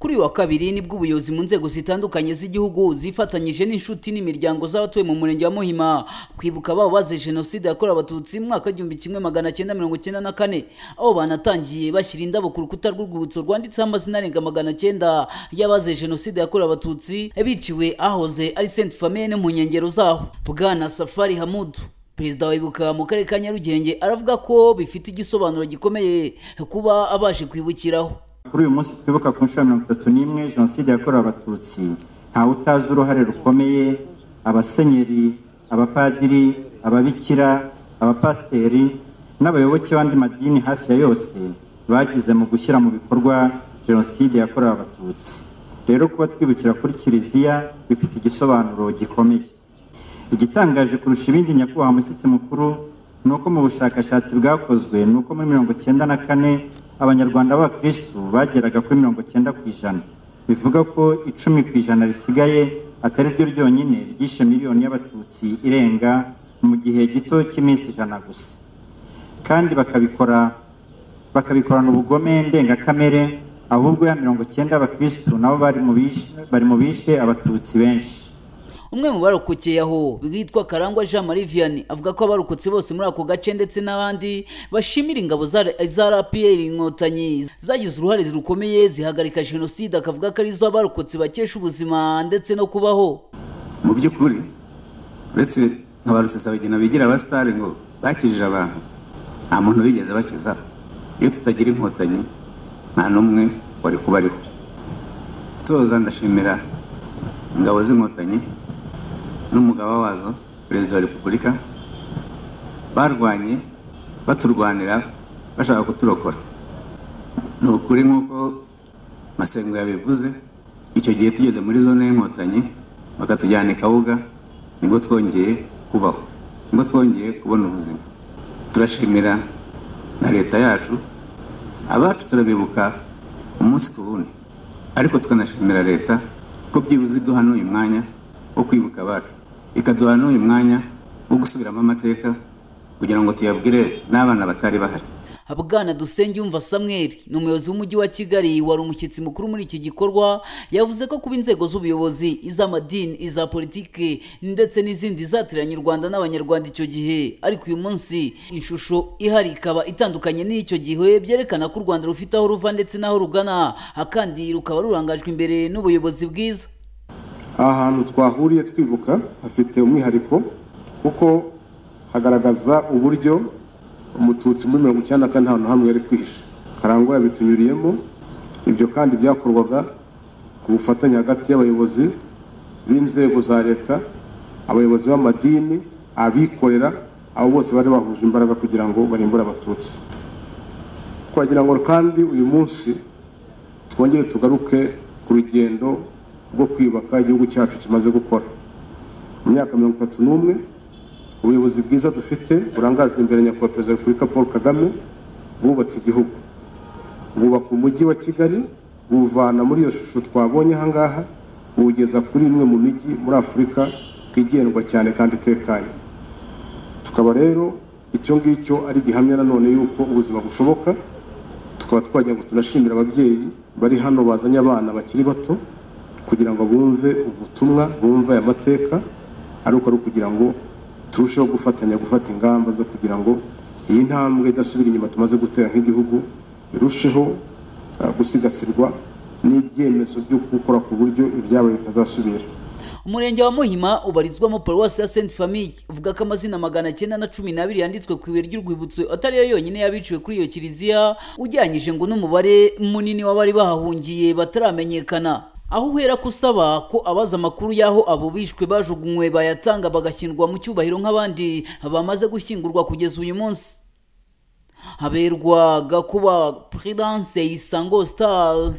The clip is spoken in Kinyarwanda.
Kuri uyu wa kabiri nibwo ubuyobozi mu nzego zitandukanye z'igihugu zifatanyije n'inshuti n'imiryango z'abatuye mu murenge wa Muhima kwibuka ababo bazize Jenoside yakorewe Abatutsi mu mwaka 1994, aho banatangiye bashyira indabo ku rukuta rw'urwibutso rwanditseho amazina arenga 900 y'abazize Jenoside yakorewe Abatutsi biciwe ahoze ari Sainte Famille no mu nkengero zaho. Bwana Safari Hamudu, Perezida wa Ibuka mu karere ka Nyarugenge, aravuga ko bifite igisobanuro gikomeye kuba abaje kwibukiraho. Kuri uyu munsi twibuka ku nshuro ya 31 Jenoside yakorewe Abatutsi, ntawe utazi uruhare rukomeye abasenyeri, abapadiri, ababikira, abapasiteri n'abayoboke b'andi madini hafi ya yose bagize mu gushyira mu bikorwa Jenoside yakorewe Abatutsi. Rero kuba twibukira kuri Kiliziya bifite igisobanuro gikomeye. Igitangaje kurusha ibindi, nyakubahwa mushyitsi mukuru, ni uko mu bushakashatsi bwakozwe ni uko muri 94 Abanyarwanda b'abakirisitu bageraga kuri 90%, bivuga ko 10% risigaye atari ryo ryonyine ryishe miliyoni y'Abatutsi irenga mu gihe gito cy'iminsi 100 gusa, kandi bakabikorana ubugome ndengakamere. Ahubwo ya 90 abakirisitu nabo bari mu bishe Abatutsi benshi. Umwe mu barokokeye aho witwa Karangwa Jean Marie Vianney avuga ko abarokotse bose muri ako gace ndetse n'abandi bashimira ingabo za RPR Inkotanyi zagize uruhare rukomeye zihagarika Jenoside, akavuga ko arizo abarokotse bakesha ubuzima ndetse no kubaho. Mu by'ukuri uretse nka ba Rusesabagina bigira abasitari ngo bakijije abantu, nta muntu wigeze bakiza. Iyo tutagira Inkotanyi nta n'umwe wari kuba ariho. Nsoza ndashimira ingabo z'Inkotanyi n'umugaba wazo Perezida wa Repubulika, barwanye baturwanira bashaka kuturokora. Ni ukuri nk'uko Masengo yabivuze, icyo gihe tugeze muri zone y'Inkotanyi bakatujyana i Kabuga, nibwo twongeye kubaho, nibwo twongeye kubona ubuzima. Turashimira na leta yacu, abacu turabibuka umunsi ku wundi, ariko tukanashimira leta ko byibuze iduha n'uyu mwanya wo kwibuka abacu, ikaduha n'uyu mwanya wo gusubiramo amateka kugira ngo tuyabwire n'abana batari bahari. Bwana Dusengiyumva Samuel ni umuyobozi w'umujyi wa Kigali wari umushyitsi mukuru muri iki gikorwa, yavuze ko kuba inzego z'ubuyobozi, iz'amadini, iza politike ndetse n'izindi zateranye u Rwanda n'Abanyarwanda icyo gihe, ariko uyu munsi ishusho ihari ikaba itandukanye n'icyo gihe, byerekana ko u Rwanda rufite aho ruva ndetse n'aho rugana, kandi rukaba rurangajwe imbere n'ubuyobozi bwiza. Aha hantu twahuriye twibuka hafite umwihariko kuko hagaragaza uburyo Umututsi muri 94 nta hantu hamwe yari kwihisha. Karangwa yabitunyuriyemo. Ibyo kandi byakorwaga ku bufatanye hagati y'abayobozi b'inzego za leta, abayobozi b'amadini, abikorera, abo bose bari bahuje imbaraga kugira ngo barimbure Abatutsi. Twagira ngo kandi uyu munsi twongere tugaruke ku rugendo rwo kwiyubaka igihugu cyacu kimaze gukora. Mu myaka 31 ubuyobozi bwiza dufite burangajwe imbere nyakubahwa Perezida wa Repubulika Paul Kagame bwubatse igihugu, bwubaka umujyi wa Kigali, buwuvana muri iyo shusho twabonye aha ngaha buwugeza kuri imwe mu mijyi muri Afurika igendwa cyane kandi itekanye. Tukaba rero icyo ngicyo ari gihamya nanone yuko ubuzima bushoboka. Tukaba twagira ngo tunashimira ababyeyi bari hano bazanye abana bakiri bato kugira ngo bumve ubutumwa, bumve aya mateka, ariko ari ukugira ngo turusheho gufatanya gufata ingamba zo kugira ngo iyi ntambwe idasubira inyuma tumaze gutera nk'igihugu irusheho gusigasirwa n'ibyemezo byo gukora ku buryo ibyabaye bitazasubira. Umurenge wa Muhima ubarizwamo paruwasi ya Sainte Famille uvuga ko amazina 912 yanditswe ku ibuye ry'urwibutso atari yo yonyine yabiciwe kuri iyo kiliziya, ujyanyije ngo n'umubare munini w'abari bahahungiye bataramenyekana, aho uhera kusaba ko abaza amakuru y'aho abo bishwe bajugunywe bayatanga bagashyingurwa mu cyubahiro nk'abandi bamaze gushyingurwa kugeza uyu munsi. Haberwa Gakuba Prudence, Isango Star.